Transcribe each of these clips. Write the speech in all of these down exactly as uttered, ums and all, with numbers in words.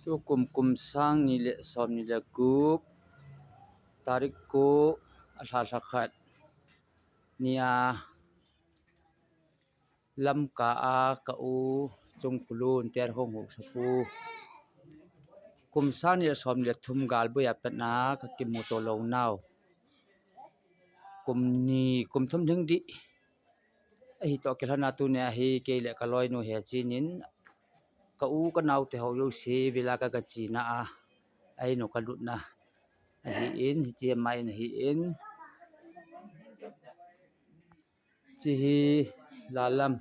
Tukum kum sang ni le som ni le gup, tarik ko, alha lha khat nia Lamka a ka u Chungkulun Terhong Hoksapu, kum sang ni le som ni le thum galboi a patna ka kimuto lou nau. Kum ni, kum thum ding dih ahi toh kilhona tunia hi kei le ka loinu Hechin in ka u ka naote ho jouse vela ka, ka china a, a inu ka lutna ahin, hiche hi ama in ahin. Hiche hi Lalam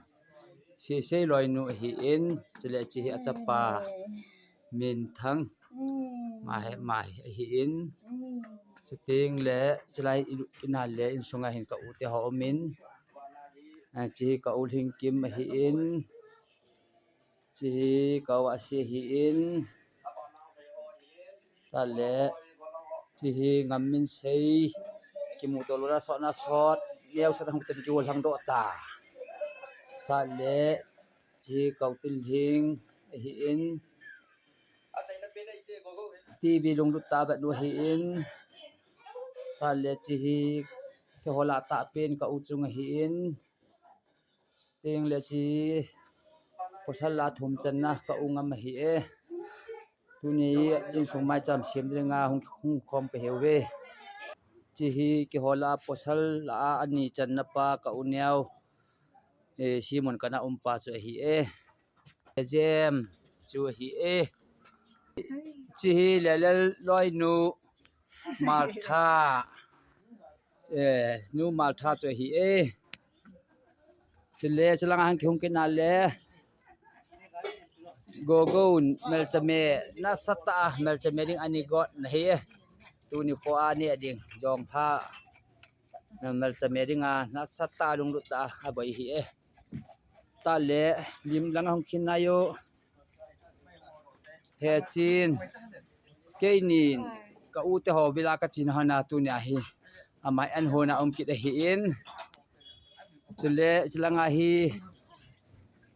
Sesei loinu ahin, chule hiche hi achapa Minthang, ama hi, ama hi ahin. Chuteng le chulai i, ina le insunga hin ka u te ho umin. Hiche hi ka u Lhingkim ahin. Hiche hi ka u Asi ahin. Tale, hiche hi Ngamminsei, kimuto louna sotna sot, neocha hung ten kiu lhang doh ta. Tale, hiche hi ka u Tilhing ahin. T V lunglut tah a vetnu ahin. Tale, hiche hi keiho lah a tahpen ka u Chung ahin. Chuteng le hiche hi pasal lah a thum channa ka u Ngam ahi e. Tuni insung maicham sem dinga hung, hung khom ka hiuve. Hiche hi keiho lah a pasal lah a ani channa pa ka u Neo, eh, Simon kana um pa chu ahi e. Jem chu ahi e. Hiche hi Lelel loinu Martha, eh, nu Martha chu ahi e. Chule chulanga hin kihung kit na le Gogo melchame nasatah a melchame ding ani got na ahi e. Tuni kho a ne ding jong pha melchame dinga nasatah a lunglut tah a aboi ahi e. Tale lim langa hung khin na u Hechin, keinin ka u te ho vela ka china hona tunia hi ama an hona um kit ahin. Chule chulanga hi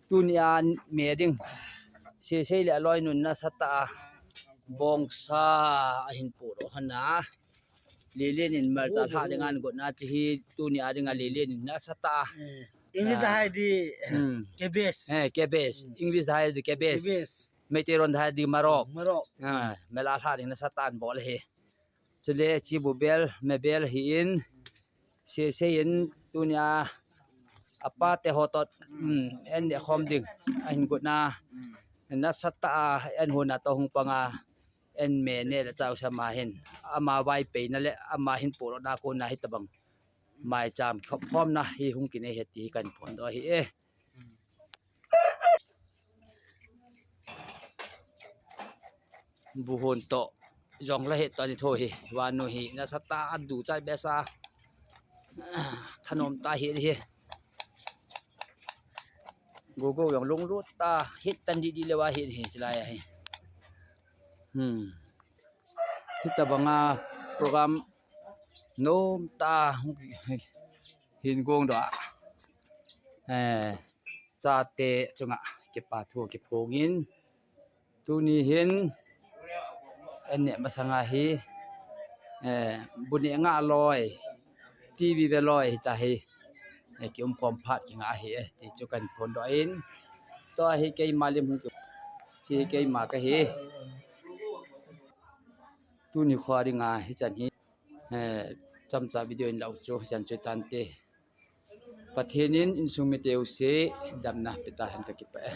tunia me ding Sesei le aloinun nasatah a bongsa ahin podoh hona. Lelen in melcha lha dinga an gotna hiche hi tunia dinga Lelen in nasatah a. Eh, English a hai di, hmm, cabbage. Eh, cabbage. Hmm. English a hai di cabbage. Cabbage. Meitei lon a hai di marok. Marok. Ah, melcha lha ding nasatah a an bol ahi. Chule hiche bubel, mebel ahin. Sesei in tunia apa te ho toh, hmm, an ne khom ding ahin gotna. Hmm. Nasatah a an hona toh hung panga an me ne le chau sa ma hin. Ama vaipeina le ama hin podohna kona hitabang maicham khop khomna hi hung kinei ahi ti hi kahin phondoh ahi e. Buhon toh jong la het toh ni tho hi. Vanu hi nasatah a du chai behseh a thanom tah hi hi. Gogo jong lunglut tah a het tan didi le va hi hi chulai a hi. Hmm. Hitabanga program nomtah a hin gong doh a, eh, chate chunga kipa thu kiphongin, tuni hin an ne masanga hi, eh, bu ne ngah loi, T V ve loi hita hi, eh, kium khom phat kingah ahi e, ti chu kahin phondoh in, tua hi keima lim hung ki, hiche hi keima kahi. Tuni kho dinga hichan hi, eh, chomcha video in lau chu hichan chu tante. Pathen in insung mite jouse damna pe tahen, kakipah e.